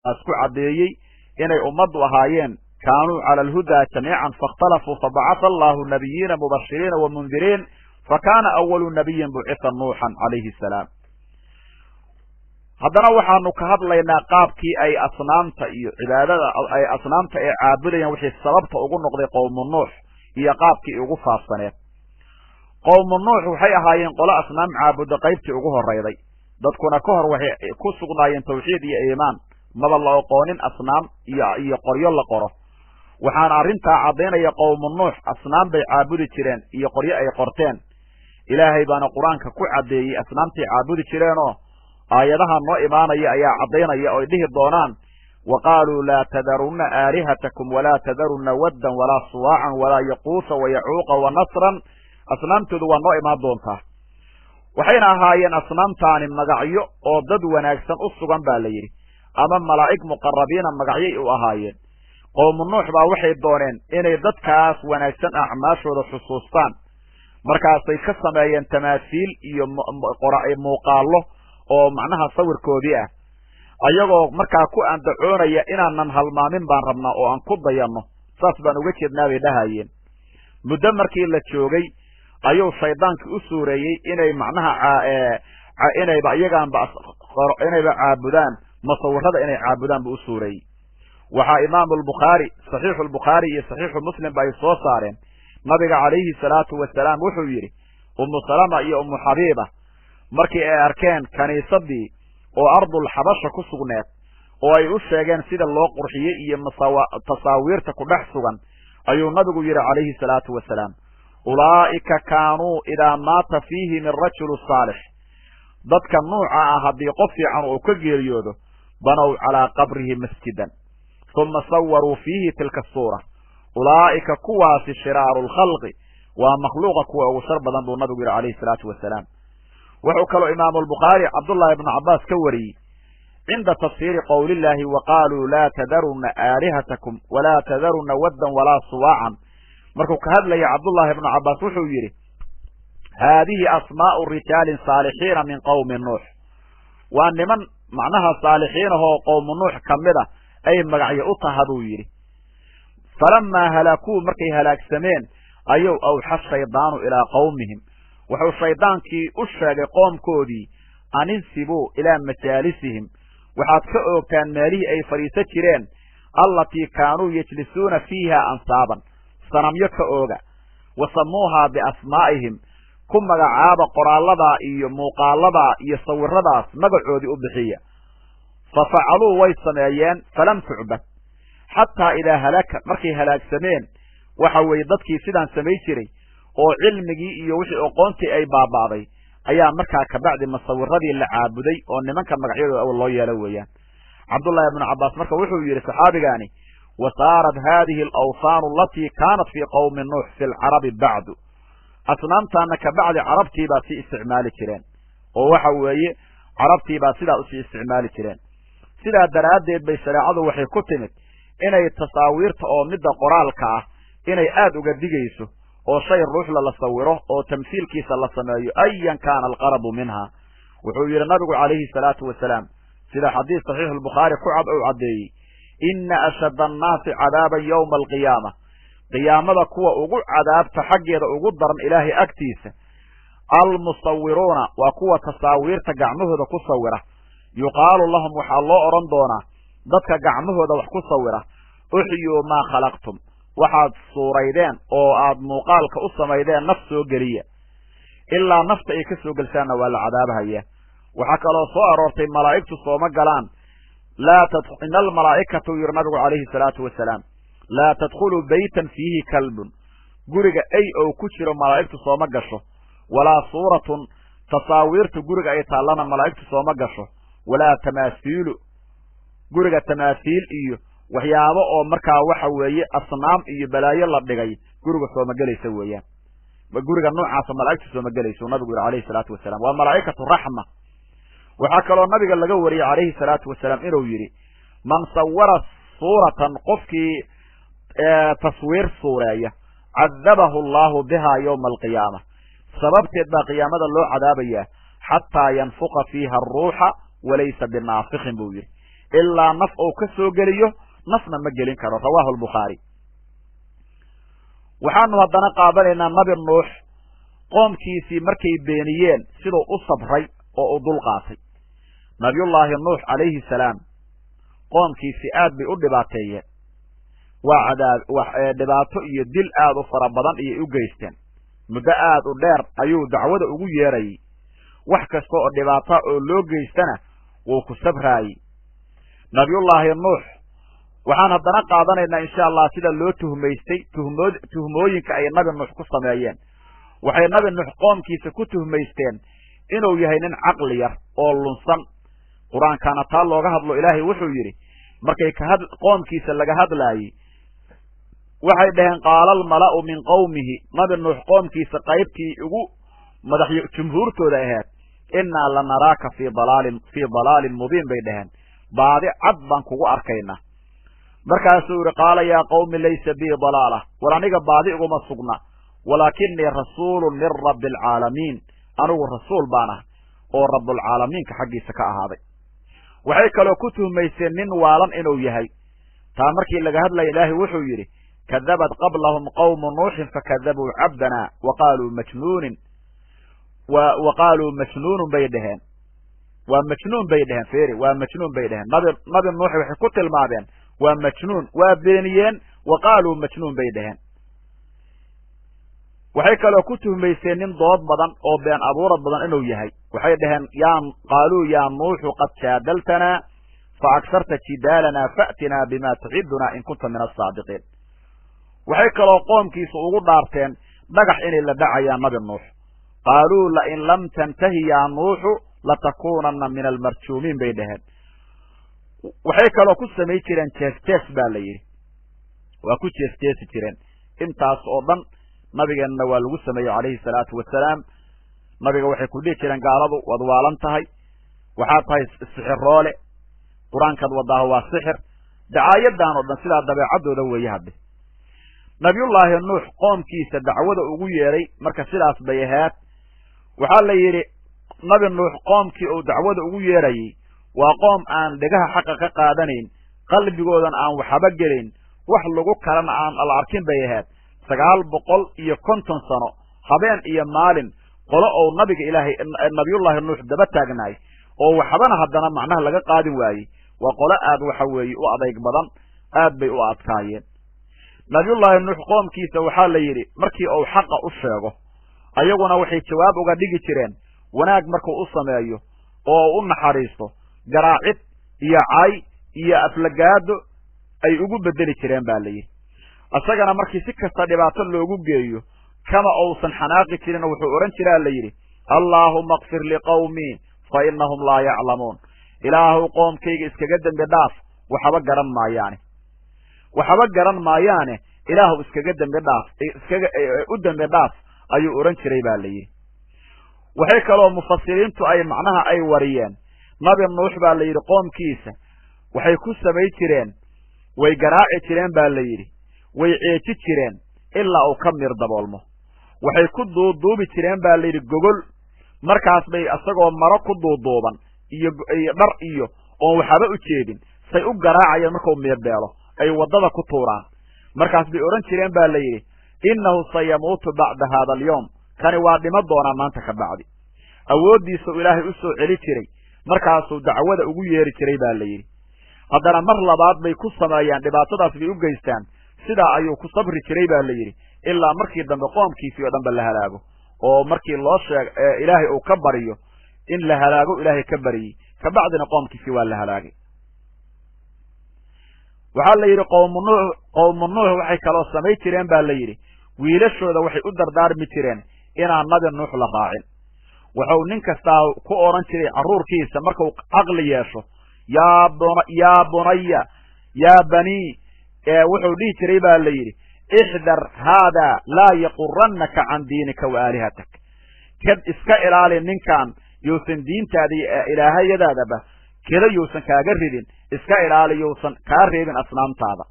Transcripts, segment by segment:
Ku caddeeyey inay ummaddu ahaayeen kaanuu cala alhudaa jamiican, faاkhtalafuu, fabacatha allahu nabiyiina mubashiriina wa mundiriin, fakaana awalu nabiyin bucitha Nuuxan calayhi salaam. Haddana waxaanu ka hadlaynaa qaabkii ay asnaamta iyo cibaadada ay asnaamta ay caabudayeen, wixii sababta ugu noqday qowmu Nuux iyo qaabkii ugu faafsaneed. Qowmu Nuux waxay ahaayeen qolo asnaam caabuda qaybtii ugu horayday. Dadkuna ka hor waxay ku sugnaayeen tawxiid iyo iimaan, maba la oqoonin asnaam iyo qoryo la qoro. Waxaana arrintaa caddaynaya qowmu Nuux asnaam bay caabudi jireen iyo qoryo ay qorteen. Ilaahay baana Qur-aanka ku caddeeyey asnaamtay caabudi jireenoo aayadaha noo imaanaya ayaa caddaynaya, oy dhihi doonaan: "Wa qaaluu laa tadarunna aalihatakum walaa tadarunna waddan walaa suwaacan walaa yaquusa wayacuuqa wa nasran." Asnaamtoodu waa noo imaan doontaa. Waxayna ahaayeen asnaamtaani magacyo oo dad wanaagsan u sugan baa la yidhi, ama malaa'ig muqarabiina magacyay u ahaayeen. Qowmu Nuux baa waxay dooneen inay dadkaas wanaagsan acmaashooda xusuustaan, markaasay ka sameeyeen tamaasiil iyo muuqaallo oo macnaha sawirkoodii ah, ayagoo markaa ku andacoonaya inaanan halmaamin baan rabnaa oo aan ku dayanno, saas baan uga jeednaa bay dhahayeen. Muddo markii la joogay ayuu shaydaankii u suureeyey inay macnaha inayba iyagaanba inayba caabudaan, musawirada inay caabudaan buu u suureeyey. Waxaa Imaamu Albukhaari, Saxiixu Albukhaari iyo Saxiixu Muslim ba ay soo saareen, nabiga calayhi salaatu wasalaam wuxuu yidhi, Umu Salama iyo Umu Xabiiba markii ay arkeen kaniisadii oo ardul Xabasha ku sugneed oo ay u sheegeen sida loo qurxiyey iyo tasaawiirta ku dhex sugan, ayuu nabigu yidhi calayhi salaatu wasalaam: "Ulaa'ika kaanuu idaa maata fiihim arajulu saalix," dadka nuuca ah haddii qof fiican uu ka geeriyoodo, "banow calaa qabrihi masjidan uma sawaruu fiihi tilka asuura. Ulaa'ika kuwaasi shiraaru lkhalqi," waa makhluuqa kuwa ugu shar badan buu nabigu yidhi calayhi salaatu wasalaam. Wuxuu kaloo Imaamu Albukhaari Cabdullahi ibnu Cabbaas ka wariyey cinda tafsiiri qowlillaahi: "Wa qaaluu laa tadarunna aalihatakum walaa tadarunna waddan walaa suwaacan." Markuu ka hadlaya Cabdullaahi ibnu Cabbaas wuxuu yidhi: "Haadihi asmaa'u rijaalin saalixiina min qowmi Nuux," waa niman macnaha saalixiinahoo qowmu Nuux ka mid a ay magacyo u taha buu yidhi. "Falamaa halakuu," markay halaagsameen, ayuu "awxa shaydaanu ilaa qowmihim," wuxuu shaydaankii u sheegay qoomkoodii, "aninsibuu ilaa majaalisihim," waxaad ka oogtaan meelihii ay fadhiisan jireen, "allatii kaanuu yejlisuuna fiiha ansaaban," sanamyo ka ooga, "wa samuuhaa biasmaa'ihim," ku magacaaba qoraalladaa iyo muuqaaladaa iyo sawiradaas magacoodii u bixiya. "Fa facaluu," way sameeyeen. "Falam tucbad xataa idaa halaka," markay halaagsameen waxa weeye dadkii sidaan samay jiray oo cilmigii iyo wixii oqoontii ay baaba'day, ayaa markaa kabacdi masawiradii la caabuday oo nimanka magacyadooda awal loo yeelo weeyaan. Cabdullahi ibnu Cabbaas marka wuxuu yidhi saxaabigaani: "Wa saarat haadihi alawthaanu alatii kaanat fii qowmi Nuux fi lcarabi bacdu," asnaamtaana kabacdi carabtiibaa sii isticmaali jireen, oo waxa weeye carabtiibaa sidaa usii isticmaali jireen. Sidaa daraaddeed bay shareecadu waxay ku timid inay tasaawiirta oo midda qoraalka ah inay aada uga digayso, oo shay ruuxla la sawiro oo tamhiilkiisa la sameeyo, ayan kaana alqarabu minha. Wuxuu yidhi nabigu calayhi salaatu wasalaam, sida xadiis Saxiixu Albukhaari ku cad uu caddeeyey: "Ina ashadda annaasi cadaaban yowma alqiyaama," qiyaamada kuwa ugu cadaabta xaggeeda ugu daran Ilaahay agtiisa, "almusawiruuna," waa kuwa tasaawiirta gacmahooda ku sawira. "Yuqaalu lahum," waxaa loo odhan doonaa dadka gacmahooda wax ku sawira: "Uxyuu maa khalaqtum," waxaad suuraydeen oo aad muuqaalka u samaydeen naf soo geliya. Ilaa nafta ay ka soo gelshaanna waa la cadaabahaya. Waxaa kaloo soo aroortay malaa'igtu sooma galaan. Laa ina almalaa'ikatu, yidhi nabigu calayhi salaatu wasalaam, "laa tadkhulu beytan fiihi kalbun," guriga ay ou ku jiro malaa'igtu sooma gasho, "walaa suuratun," tasaawiirta guriga ay taallana malaa'igtu sooma gasho, "walaa tamaasiilu," guriga tamaasiil iyo waxyaabo oo markaa waxa weeye asnaam iyo balaayo la dhigay guriga sooma gelaysa weeyaan. Guriga noocaasa malaa'igtu sooma gelayso, nabigu yihi alayhi salaatu wasalaam, waa malaa'ikatu raxma. Waxaa kaloo nabiga laga wariyey calayhi salaatu wasalaam inuu yidhi: "Man sawara suuratan," qofkii taswiir suureeya, "cadabahu allahu biha yowma alqiyaama," sababteed baa qiyaamada loo cadaabayaa, "xataa yanfuqa fiiha aruuxa walaysa binaafikin," buu yidhi. Ilaa naf uu ka soo geliyo, nafna ma gelin karo. Rawaahu Albukhaari. Waxaanu haddana qaadanaynaa Nabi Nuux qoomkiisii markay beeniyeen siduu u sabray oo u dul qaatay. Nabiyullaahi Nuux calayhi salaam qoomkiisii aad bay u dhibaateeyeen, waa cadaab, dhibaato iyo dil aad u fara badan ayay u geysteen. Muddo aad u dheer ayuu dacwada ugu yeerayey, wax kasta oo dhibaata oo loo geystana wuu ku sabraayey Nabiyullaahi Nuux. Waxaan haddana qaadanaynaa, insha Allah, sida loo tuhmaystay, tuhmooyinka ay Nabi Nuux ku sameeyeen. Waxay Nabi Nuux qoomkiisa ku tuhmaysteen inuu yahay nin caqli yar oo lunsan. Qur-aankana taa looga hadlo. Ilaahay wuxuu yidhi markay kahad qoomkiisa laga hadlaayey, waxay dhaheen: "Qaala almala'u min qowmihi", Nabi Nuux qoomkiisa qaybtii ugu madax jumhuurtooda ahayd, "Innaa lanaraaka fii dalaalin mubiin" bay dhaheen, "baadi cad baan kugu arkaynaa." Markaasuu yidhi: "Qaala yaa qawmi, laysa bii dalaala", war aniga baadi iguma sugna, "walaakinii rasuulun min rabbi alcaalamiin", anigu rasuul baan ah oo rabbulcaalamiinka xaggiisa ka ahaaday. Waxay kaloo ku tuhmayseen nin waalan inuu yahay. Taa markii laga hadlaya, Ilaahay wuxuu yidhi: "Kadabat qablahum qawmu Nuuxin fakadabuu cabdana wa qaaluu majnuunin wa qaaluu majnuunun" bay dheheen. Waa majnuun bay dheheen. Feri, waa majnuun bay dheheen. Nabi Nuux waxay ku tilmaameen waa majnuun, waa beeniyeen. "Wa qaaluu majnuun" bay dheheen. Waxay kaloo ku tuhmayseen nin dood badan oo been abuurad badan inuu yahay. Waxay dhaheen: "Yaa qaaluu yaa Nuuxu, qad jaadaltanaa fa agsarta jidaalanaa, fa'tinaa bima tacidunaa in kunta min asaadiqiin." Waxay kaloo qoomkiisa ugu dhaarteen dhagax inay la dhacayaan Nabi Nuux. "Qaaluu lain lam tantahi yaa Nuuxu latakuunanna min almarjuumiin" bay dhaheen. Waxay kaloo ku samay jireen jees jees baa la yidhi, waa ku jees jeesi jireen. Intaas oo dhan nabigeenna waa lagu sameeyey calayhi salaatu wasalaam. Nabiga waxay ku dhihi jireen gaaladu: "Waad waalan tahay, waxaad tahay sixiroole, qur-aankaad wadaaho waa sixir." Dacaayadan oo dhan sidaa dabeecaddooda weeye. Hadde Nabiyullaahi Nuux qoomkiisa dacwada ugu yeedhay marka sidaas bay ahayd. Waxaa la yidhi Nabi Nuux qoomkii uu dacwada ugu yeedhayey waa qoom aan dhegaha xaqa ka qaadanayn, qalbigoodan aan waxba gelayn, wax lagu kalena aan la arkin bay ahayd. 950 sano habeen iyo maalin qolo ou nabiga Ilaahay Nabiyullaahi Nuux daba taagnaay oo waxbana haddana macnaha laga qaadi waayey, waa qolo aad waxa weeye u adayg badan, aad bay u adkaayeen. Nabiyullaahi Nuux qoomkiisa waxaa la yidhi markii uu xaqa u sheego, ayaguna waxay jawaab uga dhigi jireen wanaag markuu u sameeyo oo u naxariisto, garaacid iyo cay iyo aflagaado ay ugu bedeli jireen baa la yidhi. Isagana markii si kasta dhibaato loogu geeyo kama uusan xanaaqi jirin. Wuxuu odhan jiraa la yidhi: "Allaahuma akfir liqawmii fa innahum laa yaclamuun", Ilaahuw qoomkayga iskaga dembi dhaaf, waxba garan maayaane, waxba garan maayaane, Ilaahu iskaga dembi dhaaf, iskaga u dembi dhaaf ayuu odhan jiray baa la yidhi. Waxay kaloo mufasiriintu ay macnaha ay wariyeen Nabi Nuux baa la yidhi qoomkiisa waxay ku samay jireen, way garaaci jireen baa la yidhi, way ceeji jireen ilaa uu ka miir daboolmo. Waxay ku duuduubi jireen baa la yidhi gogol. Markaas bay isagoo maro ku duuduuban iyo dhar iyo oon waxba u jeedin say u garaacayeen, markuu miirbeelo ay waddada ku tuuraan. Markaas bay odhan jireen baa la yidhi: "Innahu sayamuutu bacda hada alyowm", kani waa dhimo doonaa maanta ka bacdi. Awooddiisuu Ilaahay u soo celi jiray, markaasuu dacwada ugu yeeri jiray baa la yidhi. Haddana mar labaad bay ku sameeyaan, dhibaatadaas bay u geystaan. Sidaa ayuu ku sabri jiray baa la yidhi ilaa markii dambe qoomkiisii oo dhan ba la halaago, oo markii loo sheeg Ilaahay uu ka baryo in la halaago, Ilaahay ka baryey, kabacdina qoomkiisii waa la halaagay. Waxaa la yidhi qowmu Nuux waxay kaloo samay jireen baa la yidhi, wiilashooda waxay u dardaarmi jireen inaan Nabi Nuux la raacin. Wuxuu nin kastaa ku odhan jiray carruurkiisa markuu caqli yeesho: "Yaa bunaya, yaa banii", wuxuu dhihi jiray baa la yidhi: "Ixdar haada, laa yagurannaka can diinika wa aalihatak", kad iska ilaali ninkan, yuusan diintaada iyo ilaahayadaadaba keda yuusan kaaga ridin, iska ilaali, yuusan kaa reebin asnaamtaada.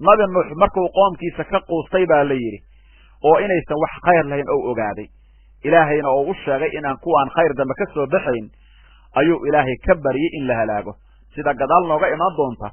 Nabi Nuux markuu qoomkiisa ka quustay baa la yidhi oo inaysan wax khayr lahayn ou ogaaday, Ilaahayna oo u sheegay inaan kuwaan khayr dambe ka soo baxayn, ayuu Ilaahay ka baryey in la halaago. Sida gadaal nooga imaan doonta.